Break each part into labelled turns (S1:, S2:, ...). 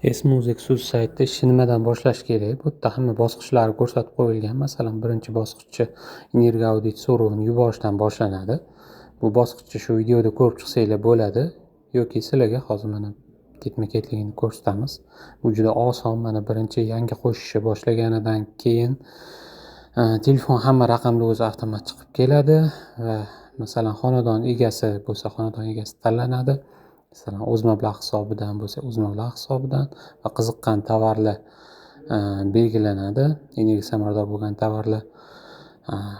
S1: Smuzik.uz saytida ishni nimadan boshlash kerak? Bu yerda hamma bosqichlari ko'rsatib qo'yilgan. Masalan, birinchi bosqichi energiya audit so'rovini yuborishdan boshlanadi. Bu bosqichni shu videoda ko'rib chiqsanglar bo'ladi yoki sizlarga hozir mana ketma-ketligini ko'rsatamiz. Bu juda oson. Mana birinchi yangi qo'shishni boshlaganidan keyin telefon hamma raqamli o'zi avtomat chiqib keladi va masalan xonadon egasi bo'lsa, xonadon egasi tanlanadi. Masalan, o'z mablag' hisobidan bo'lsa, o'z mablag' hisobidan va qiziqqan tovarlar belgilanadi. Energiya samarador bo'lgan tovarlar.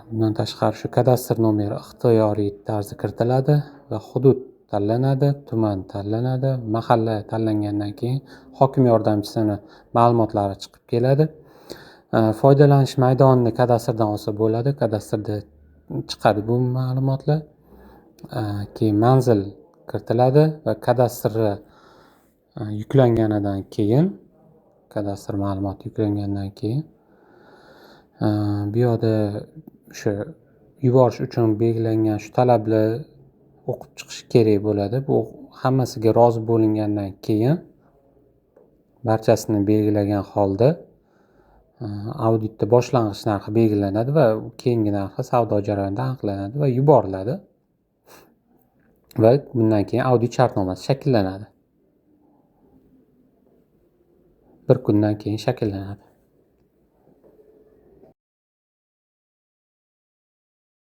S1: Bundan tashqari shu kadastr nomeri ixtiyoriy tarzda kiritiladi va hudud tanlanadi, tuman tanlanadi, mahalla tanlangandan keyin hokim yordamchisini ma'lumotlari chiqib keladi. Foydalanish maydonini kadastrdan olsa bo'ladi. Kadastrda chiqadi bu ma'lumotlar. Keyin manzil kiritiladi va kadastrni yuklanganidan keyin, kadastr ma'lumoti yuklangandan keyin bu yoqda o'sha yuborish uchun belgilangan shu talablar o'qib chiqish kerak bo'ladi. Bu hammasiga rozi bo'lingandan keyin barchasini belgilagan holda auditda boshlang'ich narxi belgilanadi va keyingi narxi savdo jarayonida aniqlanadi va yuboriladi. Va bundan keyin audit shartnomasi shakllanadi. Bir kundan keyin shakllanadi.